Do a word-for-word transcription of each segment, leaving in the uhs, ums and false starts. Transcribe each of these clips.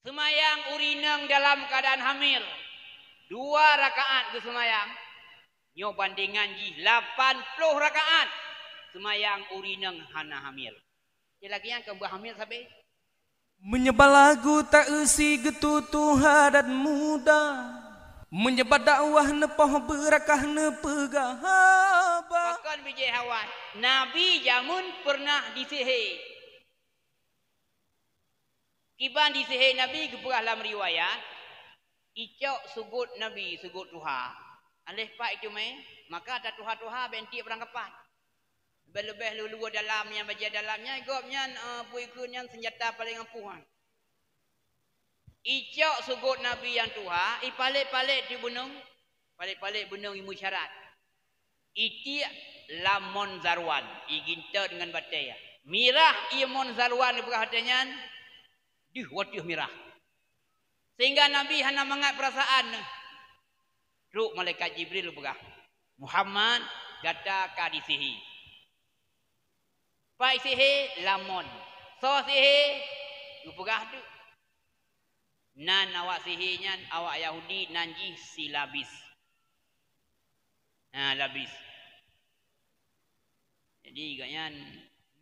Seumayang ureueng inong dalam keuadaan hamil, dua rakaat geuseumayang, nyoe bandengan jih lapan ploh rakaat seumayang ureueng inong hana hamil. Jadi lagèe nyan keu beuhamil sabe. Meunyoe bak lagu ta-eu si geututoe adat muda, meunyoe bak dakwah neupoh beurakah neupeugah haba. Pakon bijéh awai, Nabi jameun peureunah disihé. Kiban disihé Nabi geupeugah lam riwayat, icok seugot Nabi, seugot tuha. Aléh pat iteumé, maka tatuha-tuha bèk tiek beurangkapat. Leubeh-leubeh lue-lue dalam nyan, bajèe dalam nyan, gobnyan, eh, peue kheun nyan seunjata paleng ampoh nyan. Icok seugot Nabi nyang tuha, ipalét-palét di beuneueng, palét-palét beuneueng imeusyaraat. Itiek lam mon Zarwan, igintot ngon batèe. Mirah ié mon Zarwan ipeugah watèe nyan, deuh watèe mirah. Sehingga Nabi hana mangat peurasaan. Trok malaikat Jibril peugah, "Muhammad, gata ka disihé." Pai sihé lam mon. Soe sihé? Geupeugah teuk. Nan awak sihé nyan, awak Yahudi, nan jih si Labis. Ha, Labis. Jadi, gobnyan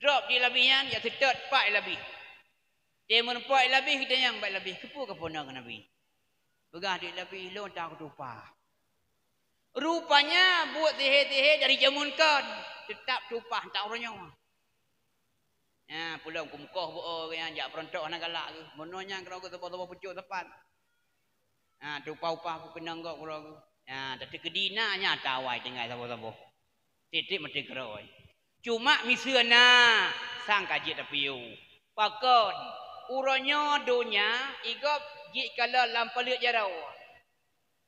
drop di Labis nyan, jak seutôt pat Labis. Teuma meureumpok Labis, geutanyong bak Labis, "Keupeue kapeuna keu Nabi?" Peugah di Labis, "Lôn tatupa." Rupanya buet sihé-sihé dari jameun kon, teutap tupa teuh uroe nyoe. Nyan, peulom keumeukoh beu-o geuh nyan, jak peuruntôk hana galak geuh. Bunoe nyan keudroe geuh saboh-saboh pucôk sapat. Ha, tupa-upa ku keunong gob keudroe geuh. Ha, tateukeudi na nyata awai tinggai saboh-saboh. Tieb-tieb maté keudroe. Cuma miseue na, sang ka jeuet tapiôh. Pakon, uroe nyoe donya, i gob jikalon lam paleuet jaroe.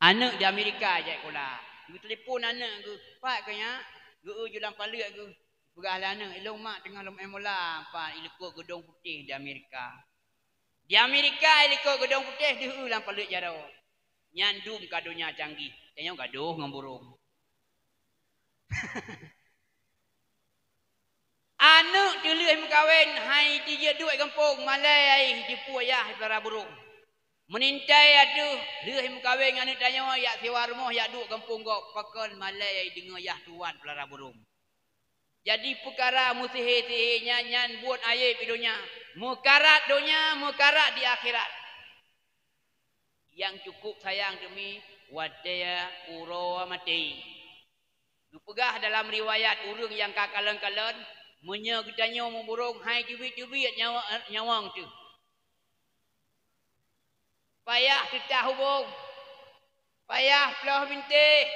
Aneuk di Amerika jak sikula. Geutelepon aneuk geuh, "Pat keu nyak?" Geu-eu ju lam paleuet geuh. Peugah lé aneuk, "Ilôn mak teungoh lôn meu'en bola, pat ilikot Geudong Putéh di Amerika." Di Amerika ilikot Geudong Putéh, deuh eu lam paleuet jaroe. Nyan dum ka donya canggih. Tanyoe gadoh ngon burông. Aneuk teuh lheueh meukawen, han jijeuet duek gampông, malèe ai jipue yah peulara burông. Meunintai ateueh lheueh meukawen ngon aneuk tanyoe, jak siwa rumoh, jak duek gampông gob, pakon malèe ai deungoe yah tuwan peulara burông. Jadi peukara meusihé-sihé nyan, nyan buet aéb di donya. Meukarat donya, meukarat di akhirat. Nyang cukup sayang teumi watèe uroe maté. Geupeugah dalam riwayat ureueng nyang ka kalon-kalon, meunyoe geutanyoe meuburông han teubiet-teubiet nyawa-, nyawöng teuh. Payah teutah ubông, payah ploh bintéh.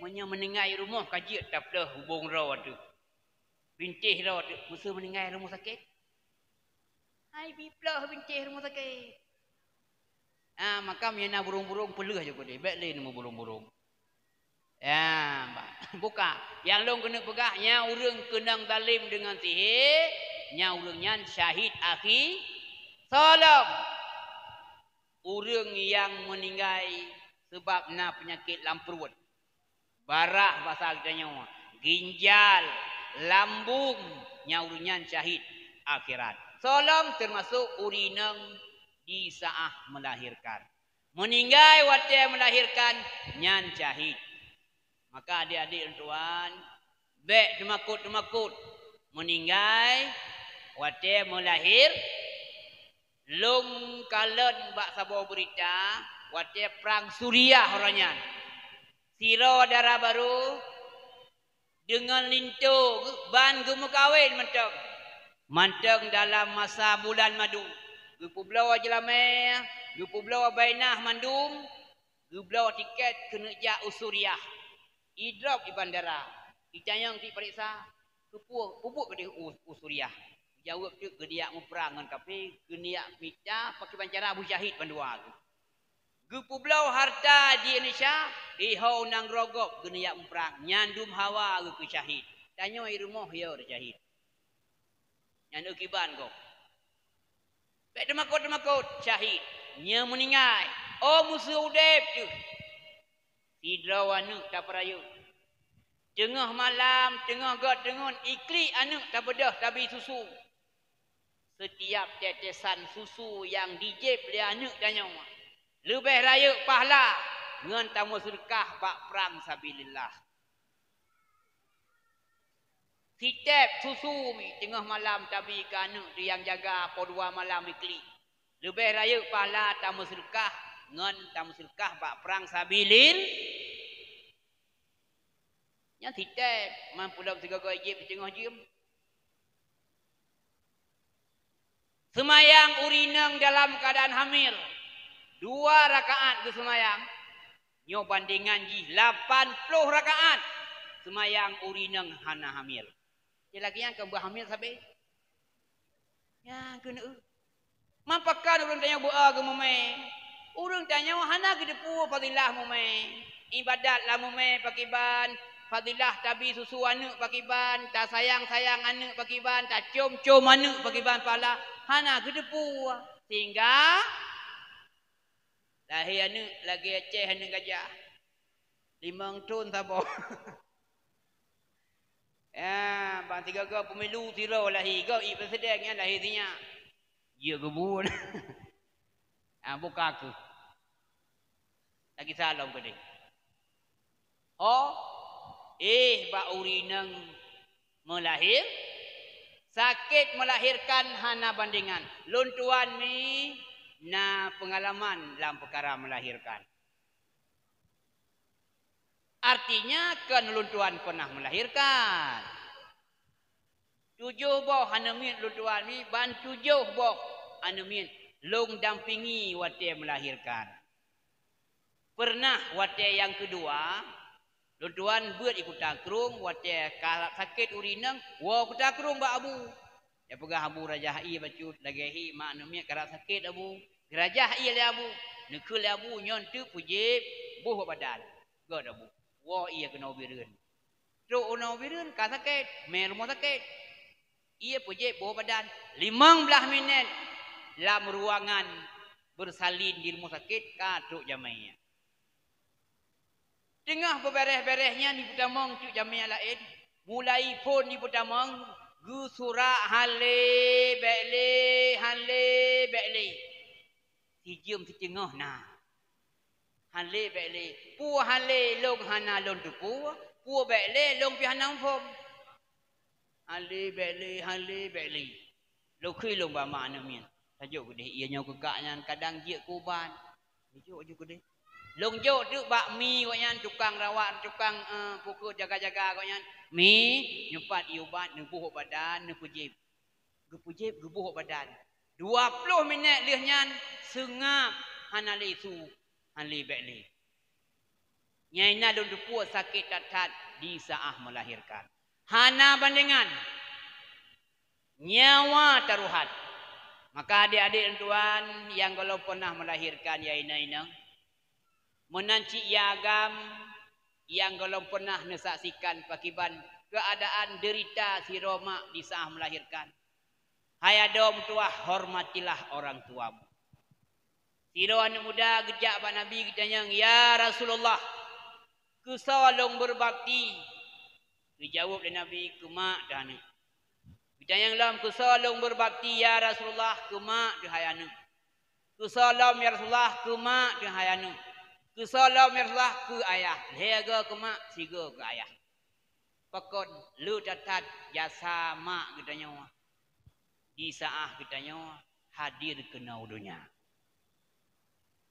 Meunyoe meuninggai rumoh ka jeuet taplôh ubông droe teuh. Bintéh droe teuh, meuseu meuninggai rumoh sakét. Hai biplôh bintéh rumoh sakét. Ah, maka meunyoe na burông-burông peuleueh ju keudéh, bèk lé neumeuburông-burông. Ya, bah, buka. Nyang lôn keuneuk peugah, nyan ureueng keunong zalém deungon sihé, nyan ureueng nyan syahid akhi. Soe lom? Ureueng nyang meuninggai seubab na peunyakét lam pruet. Barah basa geutanyoe, ginjal, lambung, nyan ureueng nyan syahid akhirat. Soe lom? Teumasok ureueng inong di saat melahirkan. Meuninggai watèe melahirkan, nyan syahid. Maka adék-adék lôn tuan, bèk teumakot-teumakot. Meuninggai watèe meulahé, lôn kalon bak saboh beurita, watèe prang Suriah uroe nyan. Sidroe dara barô deungon linto geu-, ban geumeukawen mantong. Mantong dalam masa bulan madu, geupeubloe jeulamèe, geupeubloe bainah mandum, geubloe tikét keuneuk jak u Suriah. Idrop di bandara, itanyong, dipareksa, "Keupeue, peue buet keudéh u, u Suriah?" Jaweueb teuk, "Geunijak muprang ngon kafé, geunijak mita pakriban cara beusyahid bandua geuh." Geupeubloe hareuta di Indonesia, iho u nanggroe gob geunijak muprang, nyan dum hawa geuh keu syahid. Tanyoe i rumoh yo syahid. Nyan eu kiban gob. Bèk teumakot-teumakot, syahid. Nyoe meuninggai, oh, meuseu udép teuh. Sidroe aneuk tapeurayeuk. Teungoh malam, teungoh göt deungon, iklik aneuk tabeudôh tabi susu. Setiap tetesan susu nyang jijieb lé aneuëk tanyoe leubeh rayeuk pahala ngon tameuseudeukah bak prang sabilillah. Siteb susu mi teungoh malam tabi keu aneuëk teuh nyang jaga po dua malam iklik, leubeh rayeuk pahala tameuseudeukah ngon tameuseudeukah bak prang sabilil. Nyan siteb, man pulo sigoe-goe jieb teungoh jeuem. Seumayang ureuëng inong dalam keuadaan hamil, dua rakaat geuseumayang, nyoe bandengan jih lapan ploh rakaat seumayang ureuëng inong hana hamil. Jadi lagée nyan kon beuhamil sabe. Nyang keuneuk. Man pakon ureuëng tanyoe beu-o geumumé? Ureuëng tanyoe hana geuteupeue fadilah mumé. Iébadat lam mumé pakiban, fadilah tabi susu aneuëk pakiban, tasayang-sayang aneuëk pakiban, tacom-com aneuëk pakiban pahala, hana geuteupeue. Sehingga lahé aneuëk lagée céh aneuëk gajah. Limong thon saboh. Ya, ban sigoe-goe pemilu sidroe lahé, gob ié presiden nyan lahé sinyak. Jeuet geubuet. Ah, buka kheueh. Lagée salom keudeh. Oh, éh bak ureuëng inong meulahé, sakét meulahirkan hana bandengan. Lôn tuan mi na peungalaman lam peukara meulahirkan. Artinya, kon lôn tuan pernah melahirkan. Tujoh boh aneuk miet lôn tuan mi, ban tujoh boh aneuk miet lôn dampingi watée melahirkan. Pernah watée nyang keudua, lôn tuan beuet i Kuta Krueng, watée karab sakét ureuëng inong, woe Kuta Krueng bak Abu. Jipeugah Abu rajah ié bacut, lagée hi mak aneuk miet karab sakét Abu. Geurajah ié lé Abu, neukheun lé Abu nyoe teuk peujieb boh bak badan. Gét Abu. Woe ié keunoe Bireuen. Trok keunoe Bireuen ka sakét, mé rumoh sakét. Ié peujieb boh badan. Limong blaih minét lam ruangan beursalin di rumoh sakét ka trok jamé. Teungoh beuberéh-beréh nyan jipeutamong teuk jamé laén, mulai phon jipeutamong, geusurak hale bék lé, hale bék lé. Sijeuem siteungoh na. Hale bék lé. Peue hale lôn hana lôn teupeue, peue bék lé lôn pih hana muphom. Hale bék lé, hale bék lé. Lôn kheun lôn bak mak aneuk miet. Tajok keudeh ié nyoe keu kak nyan kadang jeuet keu ubat. Jok ju keudeh. Lôn jok teuk bak mi gobnyan tukang rawat, tukang, eh, pukul jaga-jaga gobnyan. Mi, nyoe pat ié ubat neuboh badan, neupeujieb. Geupeujieb, geuboh badan. Dua ploh minét lheueh nyan seungab hana lé su, hana lé bék lé. Nyang na lôn teupeue sakét that-that di saat melahirkan. Hana bandengan. Nyawa taruhat. Maka adék-adék lôn tuan nyang gohlom peunah melahirkan ya inong-inong, meunan cit ya agam nyang gohlom peunah neusaksikan pakiban keuadaan deurita sidroe mak di saat melahirkan. Hai adoe meutuwah, hormatilah orang tuamu. Sidroe aneuk muda geujak bak Nabi geutanyong, "Ya Rasulullah, keusoe lôn beubakti?" Geujaweueb lé Nabi, "Keu mak teuh aneuk." Geutanyong lom, "Keusoe lôn beubakti ya Rasulullah?" "Keu mak teuh hai aneuk." "Keusoe lom ya Rasulullah?" "Keu mak teuh hai aneuk." "Keusoe lom ya Rasulullah?" "Keu ayah." Lhée goe keu mak, sigoe keu ayah. Pakon? Le that-that jasa mak geutanyoe di saat geutanyoe hadir keunoe u donya.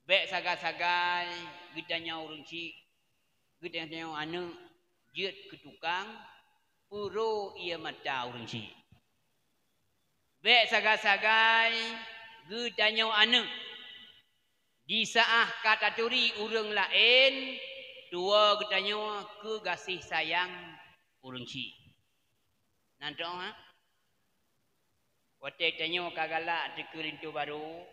Bék sagai-sagai geutanyoe ureuëng chik, geutanyoe aneuk jeuet keu tukang peuro ié mata ureuëng chik. Bék sagai-sagai geutanyoe aneuk di saat ka taturi ureuëng laén tuwoe geutanyoe keu gaséh sayang ureuëng chik. Nan teuh, ha? Watée tanyoe ka galak teuh keu linto barô,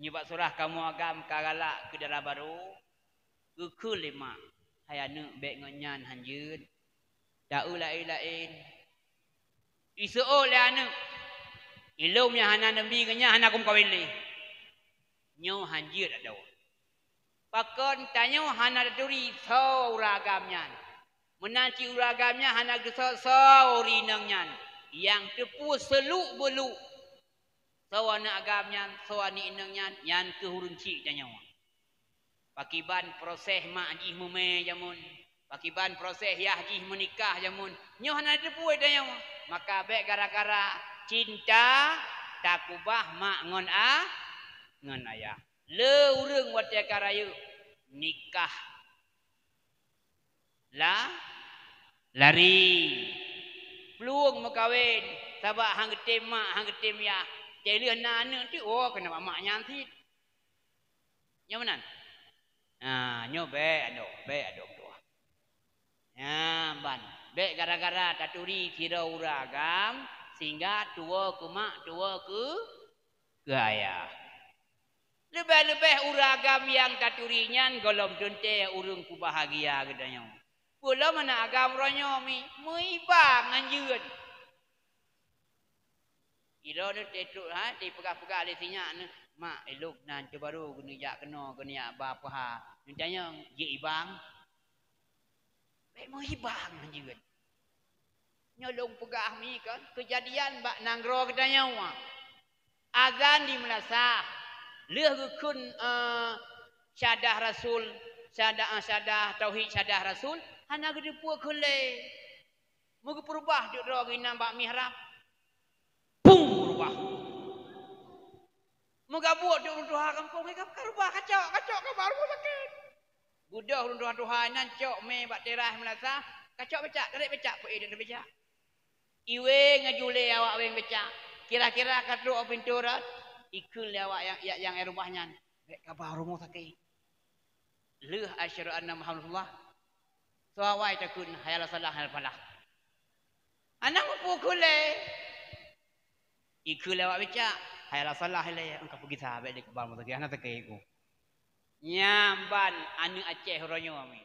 nibak surah kamoe agam ka galak keu dara barô, geukheun lé mak, "Hai aneuk, bék ngon nyan hanjeuet, ta-eu laén-laén." Iseuôt lé aneuk, "Ilôn nyang hana neubi ngon nyan hana kumeukawen lé." Nyoe hanjeuet adoe. Pakon? Tanyoe hana taturi soe ureuëng agam nyan. Meunan cit ureuëng agam nyan hana geusoe soe ureuëng inong nyan nyang teupeue seuluk-beuluk Soe aneuk agam nyan, soe aneuk inong nyan, nyan keuh ureueng chik tanyoe. Pakiban proses mak jih meumè jameun, pakiban proses yah jih meunikah jameun, nyoe hana teupeue tanyoe. Maka bèk gara-gara cinta takubah mak ngon a, ngon ayah. Le ureueng watèe ka rayeuk nikah la, lari. Plueng meukawen, sabab han geutem mak, han geutem yah. Cit lheueh na aneuk teuk, oh, keuneuk mak nyan cit. Nyoe meunan. Ha, nyoe bèk adoe, bèk adoe tuha. Nyan ban, bèk gara-gara taturi sidroe ureueng agam, sehingga tuwoe keu mak, tuwoe keu, keu ayah. Leubeh-leubeh ureueng agam nyang taturi nyan gohlom teuntèe ureueng peubahgia geutanyoe. Peue lom aneuk agam uroe nyoe mi, meuiba ngon jeuet. Ilôn teuh trok, ha, dipeugah-peugah lé sinyak neuh, "Mak, ilôn nan cit baru geuneuk jak keunoe, geuneuk jak ba peuha." Neutanyong, "Jeuet ibang?" Bèk meuiba ngon jeuet. Nyoe lôn peugah mi kon, keujadian bak nanggroe geutanyoe. Azan di meulasah, lheueh geukheun, eh, syahadah Rasul, syahadah, eh, syahadah tauhid, syahadah Rasul, hana geuteupeue kheun lé. Meugeupeurubah teuk droe geuh inan bak mihrab. Pung! Reubah. Meugabuk teuk ureueng tuha gampông, "Hai, ka reubah, kacok, kacok, ka bak rumoh sakét." Beudôh ureueng tuha-tuha nyan cok mè bak teras meulasah, kacok becak, tarek becak, peuék deuek becak. Iweng aju lé awak weng becak. Kira-kira ka trok u pintoe rot, ikheun lé awak nyang, nyang, nyang reubah nyan, "Bèk ka bak rumoh sakét." Lheueh asyhadu anna Muhammadar Rasulullah, soe awai takheun, "Hayya 'alas shalah, hayya 'alal falah." Hana meupukul lé. Ikheun lé awak becak, "Hayya 'alas shalah lé, engkau peugisa, bèk lé ka bak rumoh sakét, hana sakét ku." Nyan ban aneuk Aceh uroe nyoe mi.